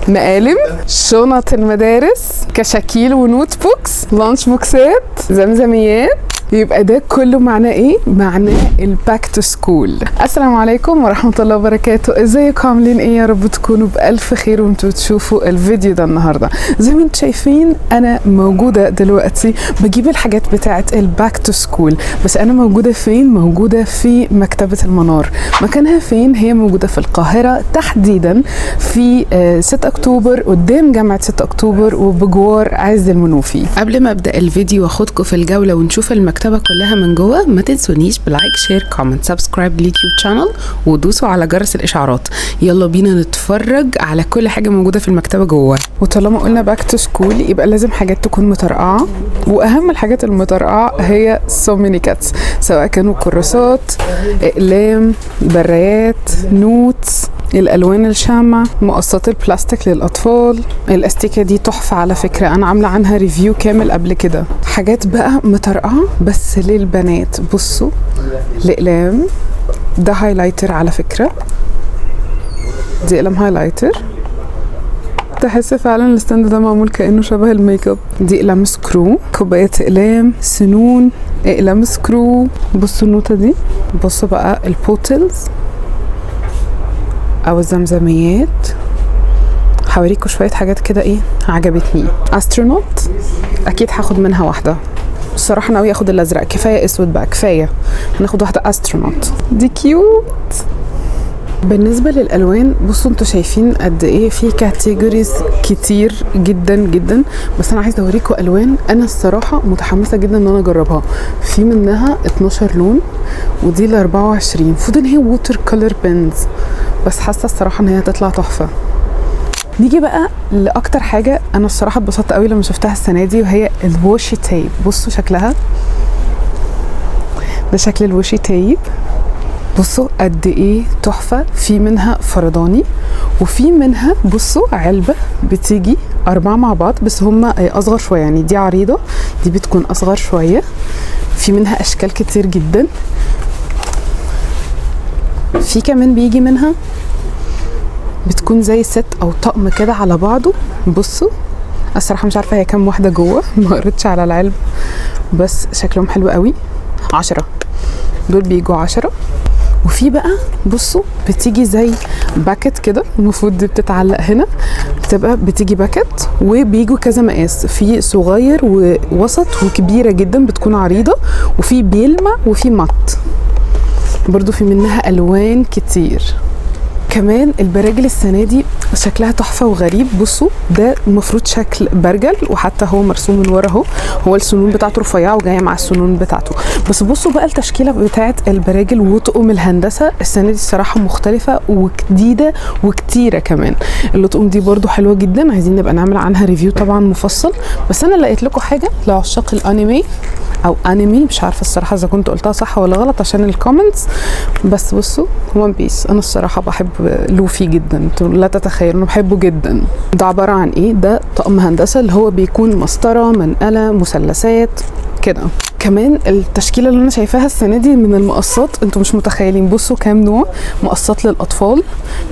مقالم، شنط المدارس، كشاكيل و notebooks، lunch box ات، زمزميات. يبقى ده كله معناه ايه؟ معناه ال back to school. السلام عليكم ورحمة الله وبركاته، ازيكم عاملين ايه؟ يا رب تكونوا بألف خير وانتوا بتشوفوا الفيديو ده النهارده. زي ما انتم شايفين انا موجودة دلوقتي بجيب الحاجات بتاعه ال back to school، بس انا موجودة فين؟ موجودة في مكتبة المنار. مكانها فين؟ هي موجودة في القاهرة، تحديدا في 6 اكتوبر، قدام جامعة 6 اكتوبر وبجوار عز المنوفي. قبل ما ابدا الفيديو واخدكم في الجولة ونشوف المكتبة كلها من جوه، ما تنسونيش ب like، share، comment، subscribe لل YouTube channel ودوسوا على جرس الاشعارات. يلا بينا نتفرج على كل حاجة موجودة في المكتبة جوه. وطالما قلنا back to school يبقى لازم حاجات تكون مطرقعه، واهم الحاجات المطرقعه هي so many cats، سواء كانوا كراسات، اقلام، برايات، notes، الالوان الشمع، مقصات البلاستيك للاطفال. الاستيكه دي تحفة على فكره، انا عامله عنها review كامل قبل كده. حاجات بقى مطرقعه بس للبنات. بصوا الاقلام، ده highlighter على فكره، دي اقلام highlighter. تحس فعلا ال stand ده معمول كانه شبه الميك اب. دي اقلام screw، كوباية اقلام، سنون، اقلام screw. بصوا النوتة دي. بصوا بقى ال bottles او الزمزميات. هوريكم شوية حاجات كده ايه عجبتني. astronaut اكيد هاخد منها واحده، الصراحة ناوية اخد الازرق، كفاية اسود بقى كفايه، هناخد واحدة astronaut. دي cute. بالنسبة للألوان بصوا انتوا شايفين قد ايه في categories كتير جدا جدا، بس انا عايزة اوريكم الوان انا الصراحة متحمسة جدا ان انا اجربها. في منها 12 لون ودي ال 24، المفروض ان هي water color pens، بس حاسة الصراحة ان هي هتطلع تحفة. نيجي بقى لاكتر حاجة انا الصراحة اتبسطت قوي لما شفتها السنة دي، وهي ال washi tape. بصوا شكلها، ده شكل ال washi tape. بصوا قد ايه تحفة. في منها فرداني وفي منها بصوا علبة بتيجي 4 مع بعض، بس هما اصغر شوية، يعني دي عريضة، دي بتكون اصغر شوية. في منها اشكال كتير جدا. في كمان بيجي منها بتكون زي set او طقم كده على بعضه. بصوا الصراحة مش عارفة هي كام واحدة جوه، ما قريتش على العلب، بس شكلهم حلو قوي. 10 دول بيجوا 10. وفي بقى بصوا بتيجي زي packet كده، المفروض دي بتتعلق هنا، بتبقى بتيجي packet وبيجوا كذا مقاس، في صغير ووسط وكبيرة جدا بتكون عريضة، وفي بيلمع وفي matte، برضو في منها ألوان كتير. كمان البراجل السنة دي شكلها تحفة وغريب. بصوا ده المفروض شكل برجل، وحتى هو مرسوم من ورا اهو، هو السنون بتاعته رفيعة وجاية مع السنون بتاعته. بس بصوا بقى التشكيلة بتاعت البراجل وطقم الهندسة السنة دي الصراحة مختلفة وجديدة وكتيرة كمان. اللطقم دي برضو حلوة جدا، عايزين نبقى نعمل عنها review طبعا مفصل. بس انا لقيت لكم حاجة لعشاق الانمي او انمي، مش عارفه الصراحة اذا كنت قلتها صح ولا غلط عشان ال comments، بس بصوا One Piece. انا الصراحة بحب لوفي جدا، انتوا لا تتخيلوا انا بحبه جدا. ده عبارة عن ايه؟ ده طقم هندسة اللي هو بيكون مسطرة، منقله، مثلثات كده. كمان التشكيلة اللي انا شايفاها السنة دي من المقصات انتوا مش متخيلين. بصوا كام نوع مقصات للاطفال،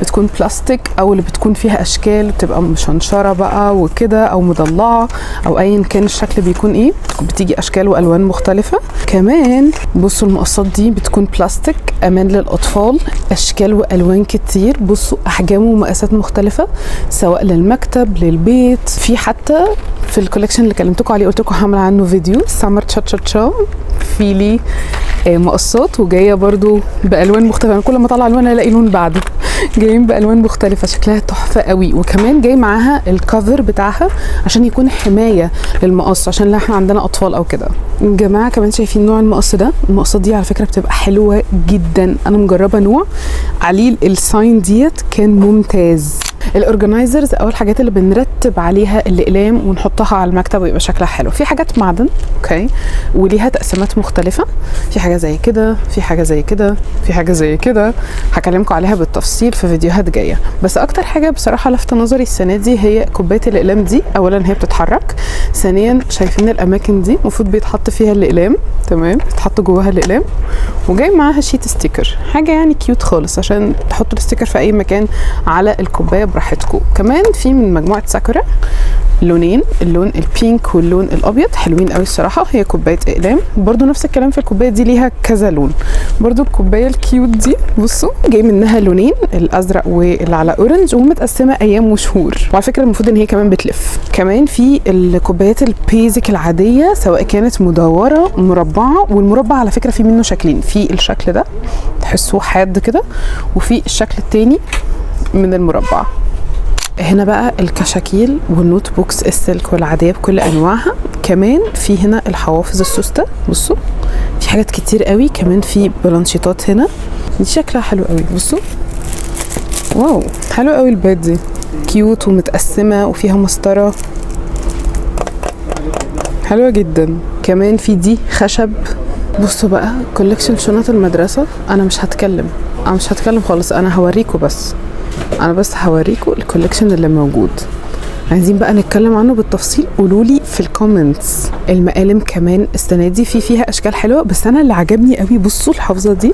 بتكون بلاستيك او اللي بتكون فيها اشكال، بتبقى مشنشره بقى وكده او مضلعه او ايا كان الشكل بيكون ايه، بتيجي اشكال والوان مختلفة. كمان بصوا المقصات دي بتكون بلاستيك امان للاطفال، اشكال والوان كتير. بصوا احجام ومقاسات مختلفة سواء للمكتب للبيت. في حتى في ال collection اللي كلمتكم عليه قلت لكم هعمل عنه فيديو summer cha cha cha، في ليه مقصات وجاية برضو بالوان مختلفة. انا كل ما اطلع الوان الاقي لون بعده، جايين بالوان مختلفة شكلها تحفة قوي. وكمان جاي معاها ال cover بتاعها عشان يكون حماية للمقص، عشان لا احنا عندنا اطفال او كده. يا جماعة كمان شايفين نوع المقص ده؟ المقصات دي على فكرة بتبقى حلوة جدا، انا مجربه نوع عليه ال sign ديت كان ممتاز. ال organizers او الحاجات اللي بنرتب عليها الاقلام ونحطها على المكتب ويبقى شكلها حلو. في حاجات معدن okay وليها تقسيمات مختلفة، في حاجة زي كده، في حاجة زي كده، في حاجة زي كده، هكلمكم عليها بالتفصيل. بالتفصيل في فيديوهات جاية. بس اكتر حاجة بصراحة لفت نظري السنة دي هي كوباية الاقلام دي. اولا هي بتتحرك، ثانيا شايفين الاماكن دي المفروض بيتحط فيها الاقلام، تمام، بيتحط جواها الاقلام، وجاي معاها sheet sticker، حاجة يعني cute خالص عشان تحطوا ال sticker في اي مكان على الكوباية براحتكم. كمان في من مجموعة ساكورا لونين، اللون ال pink واللون الابيض، حلوين قوي الصراحة. هي كوباية اقلام برضو، نفس الكلام في الكوباية دي ليها كذا لون برضو. الكوباية ال cute دي بصوا جاي منها لونين، الازرق واللي على orange، ومتقسمه ايام وشهور. وعلى فكرة المفروض ان هي كمان بتلف. كمان في الكوبايات ال basic العادية سواء كانت مدورة مربعه، والمربع على فكرة في منه شكلين، في الشكل ده تحسوه حاد كده، وفي الشكل التاني من المربع. هنا بقى الكشاكيل وال notebooks السلك والعادية بكل أنواعها. كمان في هنا الحوافظ السوستة، بصوا في حاجات كتير قوي. كمان في بلانشيتات هنا، دي شكلها حلو قوي، بصوا wow حلو قوي ال pad دي، cute ومتقسمة وفيها مسطرة، حلوة جدا. كمان في دي خشب. بصوا بقى collection شنط المدرسة. أنا مش هتكلم خالص، أنا هوريكم بس، انا بس هوريكم ال collection اللي موجود. عايزين بقى نتكلم عنه بالتفصيل قولولي في ال comments. المقالم كمان السنة دي فيها اشكال حلوة، بس انا اللي عجبني قوي بصوا الحافظة دي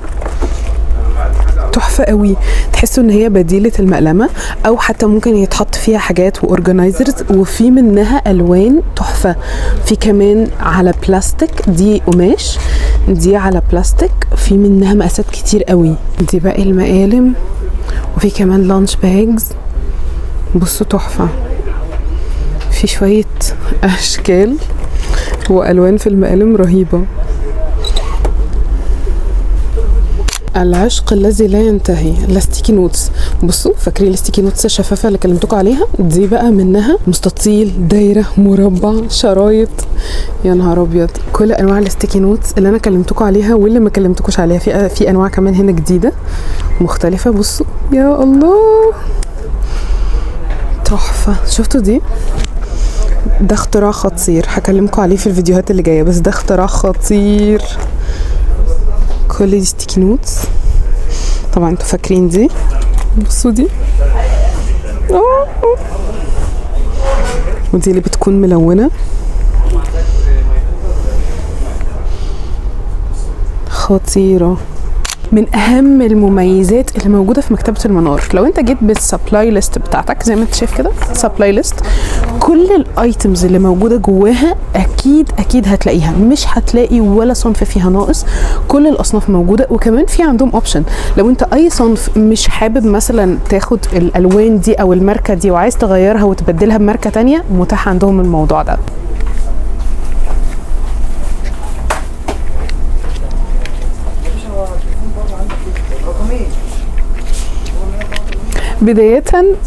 تحفة قوي، تحسوا ان هي بديله المقلمه، او حتى ممكن يتحط فيها حاجات و organizers، وفي منها الوان تحفة. في كمان على بلاستيك، دي قماش، دي على بلاستيك، في منها مقاسات كتير قوي. دي باقي المقالم، وفي كمان lunch bags، بصوا تحفة، في شوية أشكال وألوان في المقالم رهيبة. العشق الذي لا ينتهي، ال sticky notes. بصوا فاكرين ال sticky notes الشفافة اللي كلمتكم عليها دي؟ بقى منها مستطيل، دايرة، مربع، شرايط، يا نهار ابيض. كل انواع ال sticky notes اللي انا كلمتكم عليها واللي ما كلمتكوش عليها. في انواع كمان هنا جديدة مختلفة. بصوا يا الله تحفة، شفتوا دي؟ ده اختراع خطير، هكلمكم عليه في الفيديوهات اللي جاية، بس ده اختراع خطير. كل دي sticky notes، طبعا انتوا فاكرين دي، بصوا دي، ودي اللي بتكون ملونة، خطيرة. من اهم المميزات اللي موجودة في مكتبه المنار، لو انت جيت بال supply list بتاعتك زي ما انت شايف كده، supply list كل ال items اللي موجودة جواها اكيد اكيد هتلاقيها، مش هتلاقي ولا صنف فيها ناقص، كل الاصناف موجودة. وكمان في عندهم option لو انت اي صنف مش حابب مثلا تاخد الالوان دي او الماركة دي وعايز تغيرها وتبدلها بماركه تانية، متاح عندهم الموضوع ده. بداية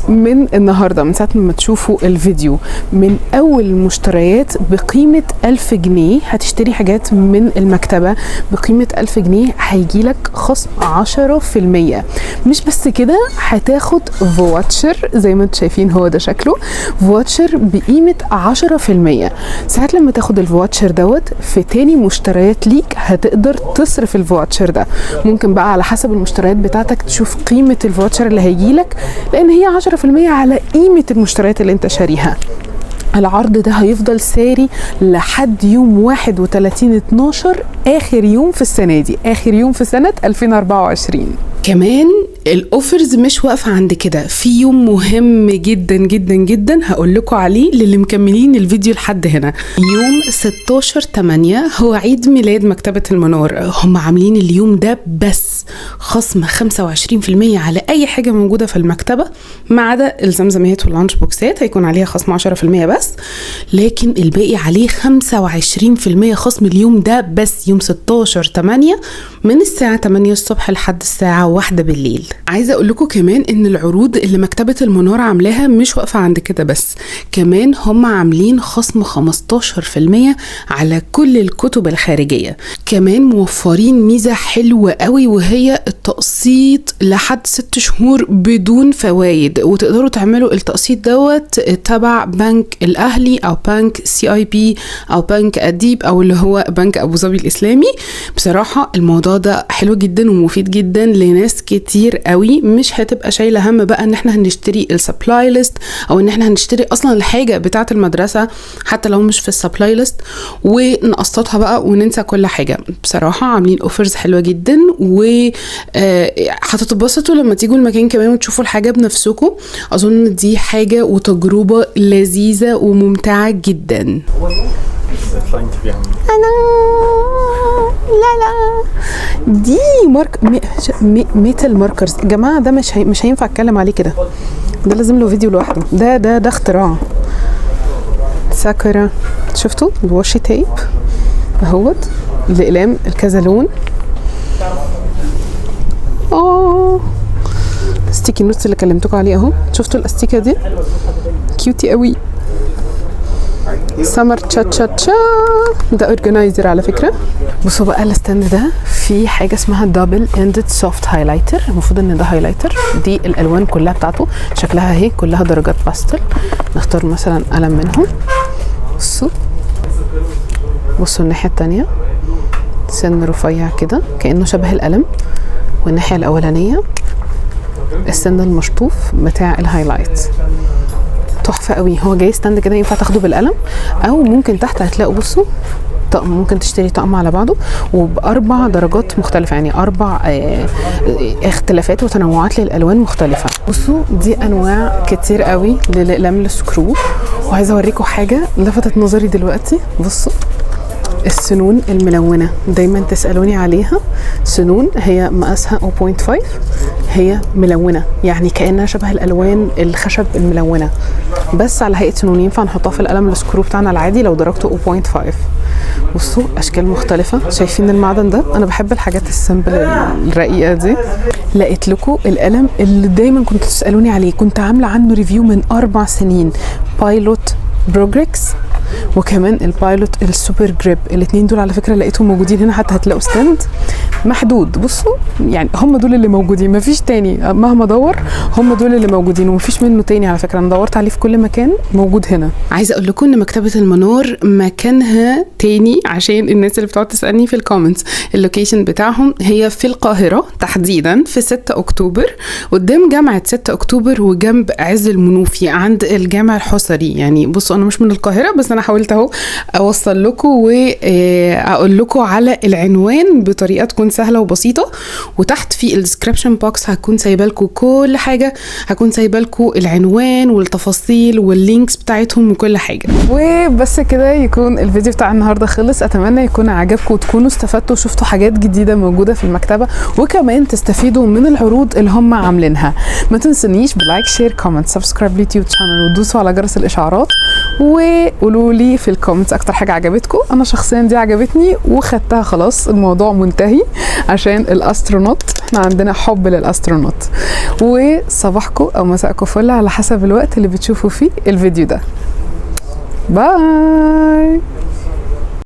من النهاردة، من ساعة ما تشوفوا الفيديو، من أول المشتريات بقيمة 1000 جنيه هتشتري حاجات من المكتبة بقيمة 1000 جنيه هيجيلك خصم 10%. مش بس كده، هتاخد voucher زي ما انتم شايفين، هو ده شكله، voucher بقيمة 10%. ساعة لما تاخد ال voucher دوت في تاني مشتريات ليك هتقدر تصرف ال voucher ده. ممكن بقى على حسب المشتريات بتاعتك تشوف قيمة ال voucher اللي هيجيلك، لان هي 10% على قيمة المشتريات اللي انت شاريها. العرض ده هيفضل ساري لحد يوم 31/12، اخر يوم في السنة دي، اخر يوم في سنة 2024. كمان ال offers مش واقفة عند كده، في يوم مهم جدا جدا جدا هقول لكم عليه للي مكملين الفيديو لحد هنا. يوم 16/8 هو عيد ميلاد مكتبه المنار. هم عاملين اليوم ده بس خصم 25% على اي حاجة موجودة في المكتبة، ما عدا الزمزميات وال lunch box ات هيكون عليها خصم 10% بس، لكن الباقي عليه 25% خصم اليوم ده بس، يوم 16/8 من الساعة 8 الصبح لحد الساعة 1 بالليل. عايزه اقول لكم كمان ان العروض اللي مكتبه المنار عاملاها مش واقفة عند كده بس، كمان هم عاملين خصم 15% على كل الكتب الخارجية. كمان موفرين ميزة حلوة قوي، وهي التقسيط لحد 6 شهور بدون فوائد، وتقدروا تعملوا التقسيط دوت تبع بنك الاهلي او بنك CIB او بنك اديب او اللي هو بنك ابو ظبي الاسلامي. بصراحة الموضوع ده حلو جدا ومفيد جدا لناس لناس كتير قوي، مش هتبقى شايله هم بقى ان احنا هنشتري ال supply list او ان احنا هنشتري اصلا الحاجة بتاعه المدرسة حتى لو مش في ال supply list، ونقسطها بقى وننسى كل حاجة. بصراحة عاملين offers حلوة جدا، و هتتبسطوا لما تيجوا المكان كمان وتشوفوا الحاجة بنفسكم. اظن دي حاجة وتجربه لذيذة وممتعة جدا. انا لا لا دي mark metal markers يا جماعة، ده مش هينفع اتكلم عليه كده، ده لازم له فيديو لوحده. ده اختراع ساكورا. شفتوا ال washi tape اهوت، الاقلام الكذا لون، sticky notes اللي كلمتكم عليه اهو. شفتوا الاستيكه دي cutie قوي. summer cha cha cha، ده organizer على فكرة. بصوا بقى ال stand ده في حاجة اسمها double ended soft highlighter، المفروض ان ده highlighter، دي الالوان كلها بتاعته شكلها اهي كلها درجات باستل. نختار مثلا قلم منهم. بصوا الناحية التانية سن رفيع كده كانه شبه القلم، والناحية الاولانية السن المشطوف بتاع ال highlight. تحفة قوي. هو جاي stand كده ينفع تاخده بالقلم، او ممكن تحت هتلاقوا بصوا طقم، ممكن تشتري طقم على بعضه وباربع درجات مختلفة، يعني 4 اختلافات وتنوعات للالوان مختلفة. بصوا دي انواع كتير قوي للاقلام ال screw. وعايزه اوريكم حاجة لفتت نظري دلوقتي. بصوا السنون الملونة، دايما تسالوني عليها. سنون هي مقاسها 0.5، هي ملونة يعني كانها شبه الالوان الخشب الملونة بس على هيئة سنون. ينفع نحطها في القلم ال screw بتاعنا العادي لو درجته 0.5. بصوا اشكال مختلفة. شايفين المعدن ده؟ انا بحب الحاجات ال simple الرقيقة دي. لقيت لكم القلم اللي دايما كنتوا تسالوني عليه، كنت عامله عنه review من 4 سنين، Pilot Progrex وكمان ال Pilot ال Super Grip. الاثنين دول على فكرة لقيتهم موجودين هنا، حتى هتلاقوا stand محدود. بصوا يعني هم دول اللي موجودين، مفيش تاني مهما ادور، هم دول اللي موجودين ومفيش منه تاني على فكرة. انا دورت عليه في كل مكان، موجود هنا. عايزه اقول لكم ان مكتبه المنار مكانها تاني عشان الناس اللي بتقعد تسالني في ال comments، ال location بتاعهم هي في القاهرة تحديدا في 6 اكتوبر، قدام جامعه 6 اكتوبر وجنب عز المنوفي عند الجامع الحصري. يعني بصوا انا مش من القاهرة بس انا حاولت اهو اوصل لكم واقول لكم على العنوان بطريقة تكون سهلة وبسيطة. وتحت في ال description box هكون سايبه لكم كل حاجة، هكون سايبه لكم العنوان والتفاصيل وال links بتاعتهم وكل حاجة. وبس كده يكون الفيديو بتاع النهارده خلص. اتمنى يكون عجبكم وتكونوا استفدتوا وشفتوا حاجات جديدة موجودة في المكتبة، وكمان تستفيدوا من العروض اللي هم عاملينها. ما تنسونيش ب like share comment subscribe اليوتيوب channel، ودوسوا على جرس الاشعارات، وقولوا لي في ال comments اكتر حاجة عجبتكم. انا شخصيا دي عجبتني وخدتها خلاص، الموضوع منتهي عشان ال astronaut، احنا عندنا حب لل astronaut. وصباحكم او مساءكم فل على حسب الوقت اللي بتشوفوا فيه الفيديو ده. bye.